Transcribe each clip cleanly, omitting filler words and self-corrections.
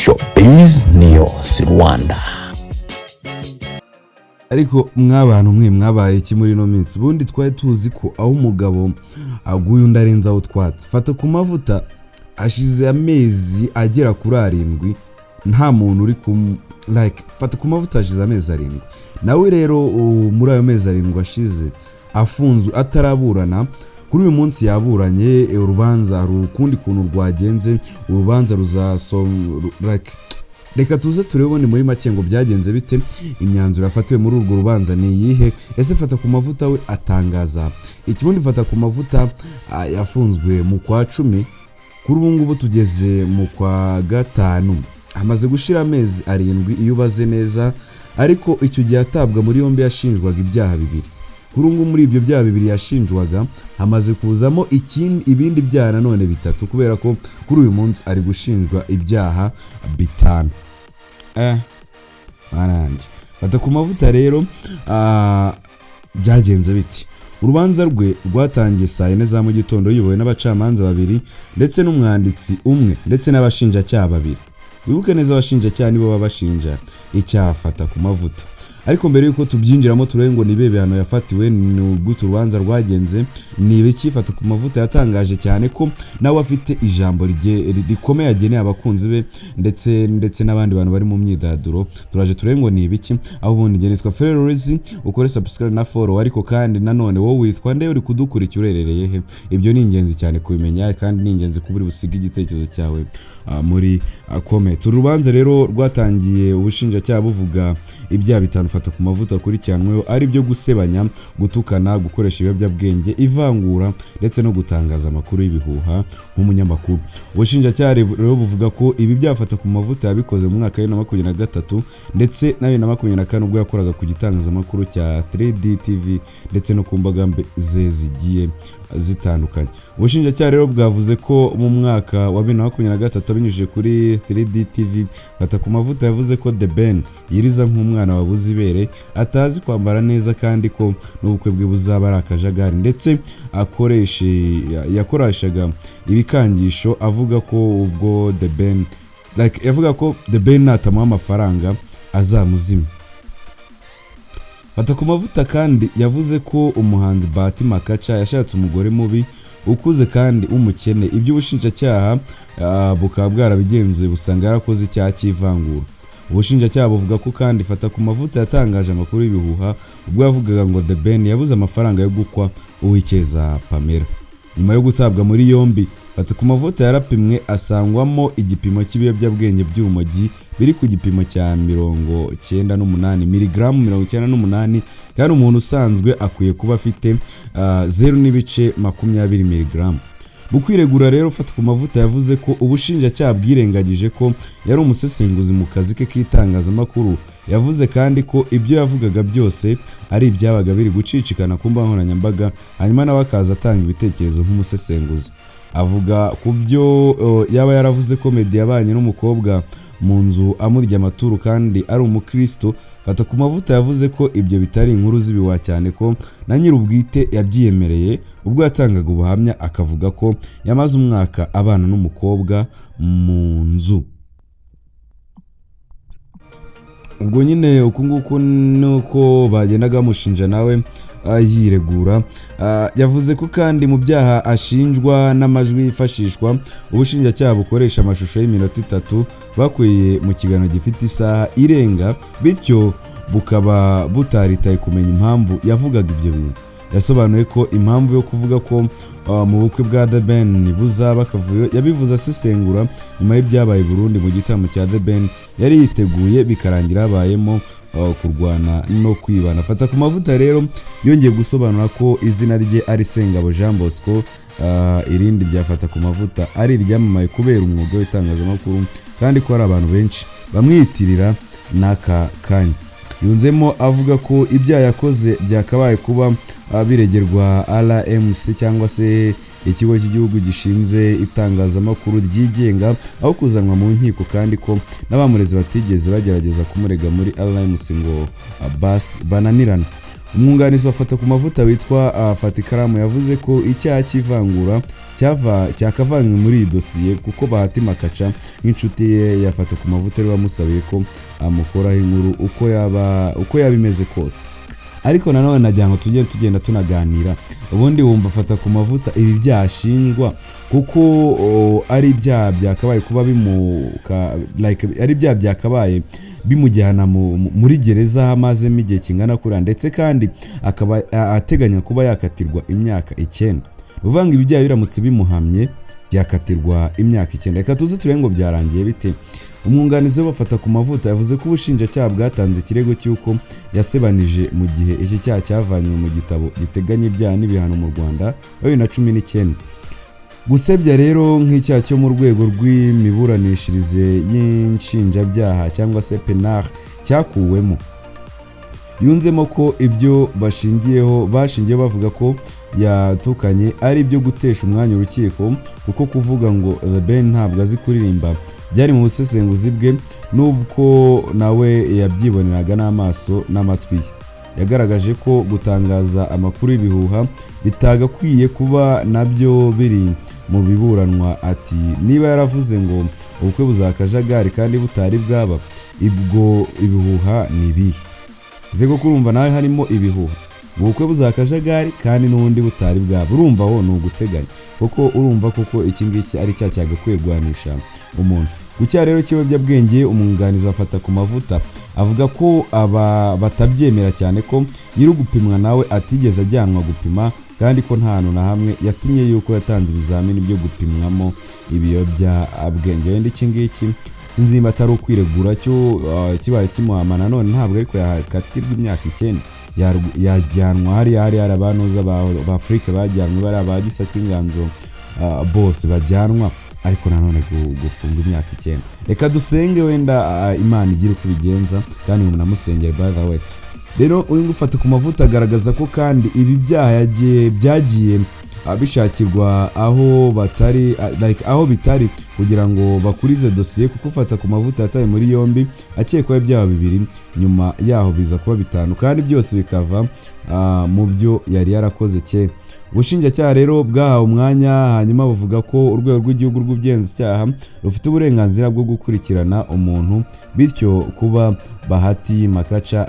Showbiz News Rwanda. Ariko mwabantu mwe, mwabaye iki muri ino minsi? Ubundi twari tuzi ko aho umugabo aguye undi arenzaho utwatsi. Fata ku mavuta ashize amezi agera kuri 7 nta muntu uri ku like. Fata ku mavuta ashize amezi 7 nawe rero, muri ayo mezi 7 ashize afunzwe ataraburana, kuri uyu munsi yaburanye. Urubanza hari ukundi kuntu rwagenze, urubanza ruzasom like. Reka tuze turebe ubundi muri make ngo byagenze bite, imyanzuro yafatiwe muri urwo rubanza ni iyihe, ese Fata ku mavuta we atangaza ikibundi? Fata ku mavuta yafunzwe mu kwa 10, kuri ubu ngubu tugeze mu kwa 5, hamaze gushira amezi 7 iyo ubaze neza. Ariko icyo gihe atabwa muri yombi yashinjwaga ibyaha bibiri. Kuri ubu ngubu muri ibyo byaha bibiri yashinjwaga hamaze kuzamo ikindi, ibindi byaha nanone bitatu, kubera ko kuri uyu munsi ari gushinjwa ibyaha 5. Baranjye Fata ku mavuta rero, byagenze biti? Urubanza rwe rwatangiye saa 4 za mu gitondo, ruyobowe n'abacamanza babiri ndetse n'umwanditsi umwe ndetse n'abashinjacyaha babiri. Wibuke neza, abashinjacyaha nibo baba bashinja icyaha Fata ku mavuta. Ariko mbere y'uko tubyinjiramo, turebe ngo ni ibihe bihano yafatiwe, ni gute urubanza rwagenze, ni ibiki Fata ku mavuta yatangaje, cyane ko nawe afite ijambo rikomeye ageneye abakunzi be ndetse n'abandi bantu bari mu myidagaduro. Turaje turebe ngo ni ibiki. Aho ubundi njye nitwa Ferrorizi, ukore subscribe na follow. Ariko kandi nanone, wowe witwa nde? Uri kudukurikira uherereye he? Ibyo ni ingenzi cyane kubimenya, kandi ni ingenzi kuba uri busige igitekerezo cyawe muri comment. Urubanza rero rwatangiye ubushinjacyaha buvuga ibyaha 5 Fata ku mavuta akurikiranweho, ari byo gusebanya, gutukana, gukoresha ibiyobyabwenge, ivangura ndetse no gutangaza amakuru y'ibihuha nk'umunyamakuru. Ubushinjacyaha rero buvuga ko ibi byaha Fata ku mavuta yabikoze mu mwaka wa 2023 ndetse na 2024, ubwo yakoraga ku gitangazamakuru cya 3D TV ndetse no ku mbuga ze zigiye zitandukanye. Ubushinjacyaha rero bwavuze ko mu mwaka wa 2023, abinyujije kuri 3D TV, Fata ku mavuta yavuze ko The Ben yiriza nk'umwana wabuze ibere, atazi kwambara neza, kandi ko n'ubukwe bwe buzaba ari akajagari, ndetse akoreshe yakoreshaga ibikangisho avuga ko ubwo The Ben, like, yavuga ko The Ben natamuha amafaranga azamuzimya. Fata ku mavuta kandi yavuze ko umuhanzi Bahati Makaca yashatse umugore mubi, ukuze kandi w'umukene. Ibyo ubushinjacyaha bukaba bwarabigenzuye, busanga yarakoze icyaha cy'ivangura. Ubushinjacyaha buvuga ko kandi Fata ku mavuta yatangaje amakuru y'ibihuha ubwo yavugaga ngo The Ben yabuze amafaranga yo gukwa Uwicyeza Pamela. Nyuma yo gutabwa muri yombi, Fata ku mavuta yarapimwe asangwamo igipimo cy'ibiyobyabwenge by'urumogi biri ku gipimo cya 98 miligaramu 98, kandi umuntu usanzwe akwiye kuba afite 0.20 miligaramu. Mu kwiregura rero, Fata ku mavuta yavuze ko ubushinjacyaha bwirengagije ko yari umusesenguzi mu kazi ke k'itangazamakuru. Yavuze kandi ko ibyo yavugaga byose ari ibyabaga biri gucicikana ku mbuga nkoranyambaga, hanyuma nawe akaza atanga ibitekerezo nk'umusesenguzi. Avuga ku byo yaba yaravuze ko Meddy yabanye n'umukobwa mu nzu amurya amaturu kandi ari umukristo, Fata ku mavuta yavuze ko ibyo bitari inkuru z'ibihuha, cyane ko na nyir'ubwite yabyiyemereye ubwo yatangaga ubuhamya, akavuga ko yamaze umwaka abana n'umukobwa mu nzu. Ubwo nyine uku nguku nuko bagendaga bamushinja, nawe yiregura. Yavuze ko kandi mu byaha ashinjwa n'amajwi yifashishwa, ubushinjacyaha bukoresha amashusho y'iminota 3 bakuye mu kiganiro gifite isaha irenga, bityo bukaba butaritaye kumenya impamvu yavugaga ibyo bintu. Yasobanuye ko impamvu yo kuvuga ko mu bukwe bwa The Ben buzaba akavuyo, yabivuze asesengura nyuma y'ibyabaye i Burundi mu gitaramo cya The Ben yari yiteguye, bikarangira habayemo kurwana no kwibana. Fata ku mavuta rero yongeye gusobanura ko izina rye ari Sengabo Jean Bosco, irindi rya Fata ku mavuta ari iryamamaye kubera umwuga w'itangazamakuru, kandi ko hari abantu benshi bamwiyitirira n'aka kanya. Yunzemo avuga ko ibyaha yakoze byakabaye kuba biregerwa RMC cyangwa se ikigo cy'igihugu gishinze itangazamakuru ryigenga, aho kuzanwa mu nkiko, kandi ko n'abamureze batigeze bagerageza kumurega muri RMC ngo basi bananirana. Umwunganizi wa Fatakumavuta witwa Fatikaramu yavuze ko icyaha cy'ivangura cyakavanywe muri iyi dosiye, kuko Bahati Makaca nk'inshuti ye ya Fatakumavuta ari wamusabiye ko amukoraho inkuru uko yaba imeze kose. Ariko nanone nagira ngo tujye tugenda tunaganira. Ubundi wumva Fatakumavuta ibi byashinjwa kuko ari ibyaha byakabaye kuba bimuka, like ari ibyaha byakabaye bimujyana muri gereza aho amazemo igihe kingana kuriya, ndetse kandi akaba ateganya kuba yakatirwa imyaka 9. Ni ukuvuga ngo ibi byaha biramutse bimuhamye yakatirwa imyaka 9. Reka tuze turebe ngo byarangiye bite. Umwunganizi we Fatakumavuta yavuze ko ubushinjacyaha bwatanze ikirego cy'uko yasebanije, mu gihe iki cyaha cyavanywe mu gitabo giteganya ibyaha n'ibihano mu Rwanda 2019. Gusebya rero nk'icyaha cyo mu rwego rw'imiburanishirize y'inshinjabyaha cyangwa se penal cyakuwemo. Yunzemo ko ibyo bashingiyeho bavuga ko yatukanye ari ibyo gutesha umwanya urukiko, kuko kuvuga ngo The Ben ntabwo azi kuririmba byari mu busesenguzi bwe, nubwo nawe yabyiboneraga n'amaso n'amatwi ye. Yagaragaje ko gutangaza amakuru y'ibihuha bitagakwiye kuba nabyo biri mu biburanwa. Ati: "Niba yaravuze ngo ubukwe buzakajagari kandi butari bwaba, ibwo ibihuha ni ibihe?" Zego kurumva nawe harimo ibihuha, ubukwe buzakajagari kandi n'ubundi butari bwaba, urumva ho ni uguteganya kuko urumva koko iki ngiki ari cya cyagakwiye guhanisha umuntu. Ku cyaha rero cy'ibiyobyabwenge, umwunganizi wa Fatakumavuta avuga ko aba batabyemera, cyane ko nyiri gupimwa nawe atigeze ajyanwa gupima, kandi ko nta hantu na hamwe yasinye yuko yatanze ibizamini byo gupimwamo ibiyobyabwenge. Wenda iki ngiki sinzi niba atari ukwiregura cyo kibaye kimuhama nanone ntabwo ariko yakatirwa imyaka 9, yajyanwa hariya hari abantuza ba Afrique bajyanwe, bariya ba Gisa cy'Inganzo, bose bajyanwa. Ariko nanone gufunga imyaka 9, reka dusenge wenda Imana igira uko ibigenza, kandi munamusengere by the way. Rero uyu nguyu Fatakumavuta agaragaza ko kandi ibi byaha byagiye bishakirwa aho batari, like aho bitari, kugira ngo bakurize dosiye, kuko Fatakumavuta yatawe muri yombi akekwaho ibyaha bibiri, nyuma yaho biza kuba bitanu, kandi byose bikava mu byo yari yarakoze kera. Ubushinjacyaha rero bwahawe umwanya, hanyuma buvuga ko Urwego rw'Igihugu rw'Ubugenzacyaha rufite uburenganzira bwo gukurikirana umuntu, bityo kuba Bahati Makaca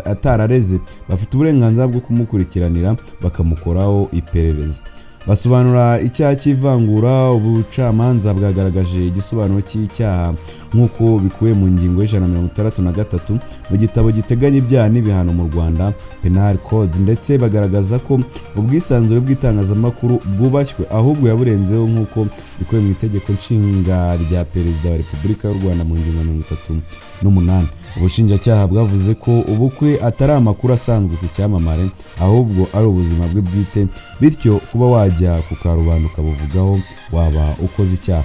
atarareze bafite uburenganzira bwo kumukurikiranira bakamukoraho iperereza. Basobanura icyaha cy'ivangura, ubucamanza bwagaragaje igisobanuro cy'icyaha nk'uko bikubiye mu ngingo ya 163 mu gitabo giteganya ibyaha n'ibihano mu Rwanda, Penal Code, ndetse bagaragaza ko ubwisanzure bw'itangazamakuru bwubashywe, ahubwo yaburenzeho nk'uko bikubiye mu Itegeko Nshinga rya Perezida wa Repubulika y'u Rwanda mu ngingo ya 38. Ubushinjacyaha bwavuze ko ubukwe atari amakuru asanzwe ku cyamamare, ahubwo ari ubuzima bwe bwite, bityo kuba wajya ku karubanda ukabuvugaho waba ukoze icyaha.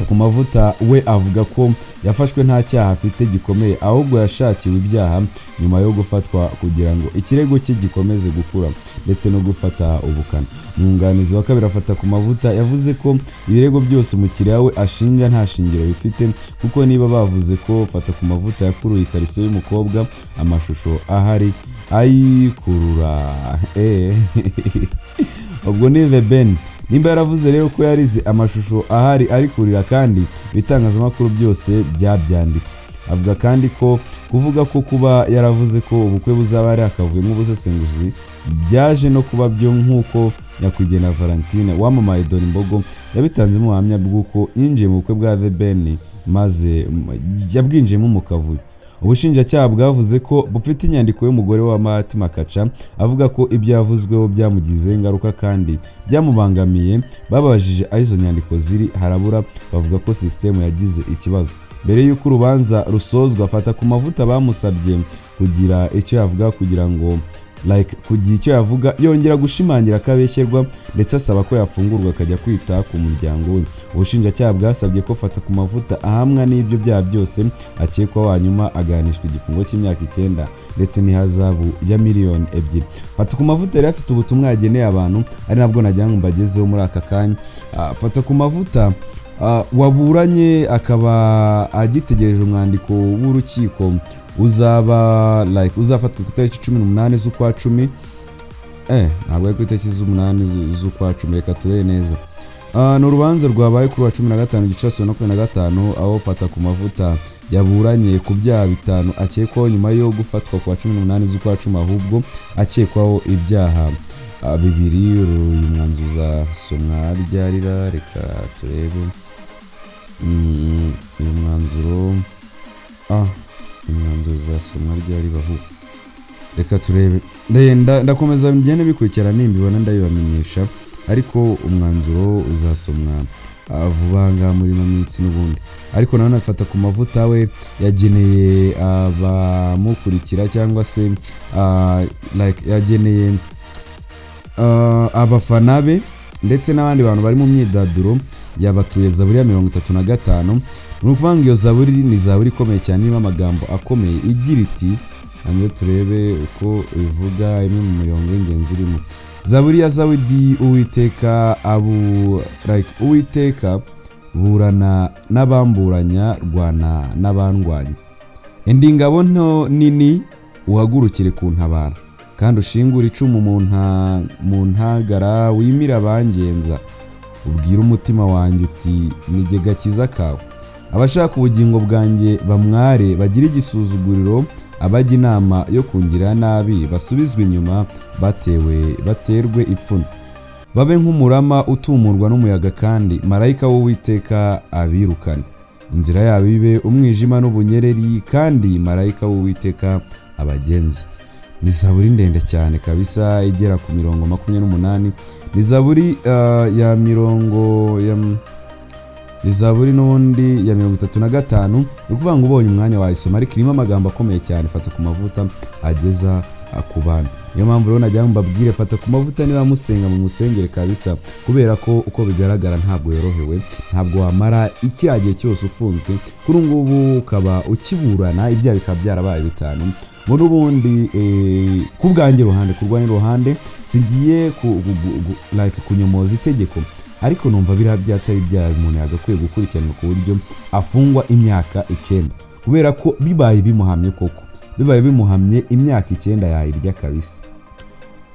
Ku mavuta we avuga ko yafashwe nta cyaha afite gikomeye, ahubwo yashakiwe ibyaha nyuma yo gufatwa kugira ngo ikirego cye gikomeze gukura ndetse no gufata ubukana. Umwunganizi wa kabiri Fatakumavuta yavuze ko ibirego byose umukiriya we ashinja nta shingiro bifite, kuko niba bavuze ko Fatakumavuta yakuruye ikariso y'umukobwa, amashusho ahari ayikurura, ubwo ni The Ben. Nimba yaravuze rero ko yarize, amashusho ahari ari kurira, kandi ibitangazamakuru byose byabyanditse. Avuga kandi ko kuvuga ko kuba yaravuze ko ubukwe buzaba ari akavuyemo ubusesenguzi byaje no kuba byo, nk'uko nyakwigendera Valentine wamamaye Dore Imbogo yabitanzemo ubuhamya bw'uko yinjiye mu bukwe bwa The Ben, maze yabwinjiyemo mu kavuyo. Ubushinjacyaha bwavuze ko bufite inyandiko y'umugore wa Bahati Makaca avuga ko ibyo yavuzweho byamugizeho ingaruka kandi byamubangamiye. Bababajije aho izo nyandiko ziri harabura, bavuga ko sisitemu yagize ikibazo. Mbere y'uko urubanza rusozwa, Fatakumavuta bamusabye kugira icyo yavuga, kugira ngo like kugira icyo yavuga, yongera gushimangira ko abeshyerwa, ndetse asaba ko yafungurwa akajya kwita ku muryango we. Ubushinjacyaha bwasabye ko Fatakumavuta ahamwa n'ibyo byaha byose akekwaho, hanyuma agahanishwa igifungo cy'imyaka 9 ndetse n'ihazabu ya miliyoni 2. Fatakumavuta yari afite ubutumwa yageneye abantu, ari nabwo nagira ngo mbagezeho muri aka kanya. Fatakumavuta waburanye akaba agitegereje umwandiko w'urukiko. Uzaba like uzafatwa ku itariki 18 z'ukwa 10. Ntabwo ari ku itariki z'umunani z'ukwa 10, reka turebe neza. Ni urubanza rwabaye kuri wa 15 Gicurasi 2025, aho Fata ku Mavuta yaburanye ku byaha bitanu akekwaho nyuma yo gufatwa ku wa 18 z'ukwa 10, ahubwo akekwaho ibyaha bibiri. Uyu mwanzuro uzasomwa ryarira? Reka turebe. Uyu mwanzuro uzasomwa ryari bahu? Reka turebe. Ndakomeza ngende bikurikirana, nimbibona ndabibamenyesha, ariko umwanzuro uzasomwa vuba ngaha muri ino minsi n'ubundi. Ariko nanone Afata ku Mavuta we yageneye abamukurikira cyangwa se like yageneye abafana be ndetse n'abandi bantu bari mu myidagaduro, yabatuye Zaburi ya 35. Ni ukuvuga ngo iyo zaburi ni zaburi ikomeye cyane, irimo amagambo akomeye, igira iti, hanyuma turebe uko bivuga, imwe mu mirongo y'ingenzi irimo. Zaburi ya Zawidi. Uwiteka abu like Uwiteka, burana n'abamburanya, rwana n'abandwanya. Enda ingabo nto nini, uhagurukire kuntabara, kandi ushingure icumu mu ntagara, wimire abangenza. Ubwire umutima wanjye uti: "Ni gakiza kawe." Abashaka ubugingo bwanjye bamware, bagire igisuzuguriro. Abajya inama yo kungirira nabi basubizwe inyuma, batewe baterwe ipfunwe. Babe nk'umurama utumurwa n'umuyaga, kandi marayika w'Uwiteka abirukane. Inzira yabo ibe umwijima n'ubunyereri, kandi marayika w'Uwiteka abagenzi. Ni zaburi ndende cyane kabisa, igera ku mirongo 28. Ni zaburi ya mirongo ya ni zaburi n'ubundi ya 35. Ni ukuvuga ngo ubonye umwanya wayisoma, ariko irimo amagambo akomeye cyane Fata ku Mavuta ageza ku bantu. Niyo mpamvu rero nagira ngo mbabwire, Fata ku Mavuta niba musenga mu musengere kabisa, kubera ko uko bigaragara ntabwo yorohewe. Ntabwo wamara ikiriya gihe cyose ufunzwe, kuri ubu ngubu ukaba ukiburana, ibyaha bikaba byarabaye bitanu. Ngo n'ubundi ku bwanjye ruhande, ku rwanjye ruhande, singiye like kunyomoza itegeko, ariko numva biriya byatari byaha umuntu yagakwiye gukurikiranwa ku buryo afungwa imyaka 9, kubera ko bibaye bimuhamye koko, bibaye bimuhamye, imyaka 9 yayirya kabisa.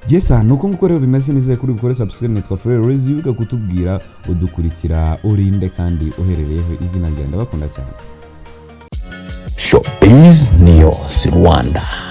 Gesa ni uko nguko rero bimeze. Nizeye kuri bukore subscribe. Nitwa Frere Rezi, wibuka kutubwira udukurikira urinde kandi uherereyeho izina ryawe. Ndabakunda cyane. Showbiz News Rwanda.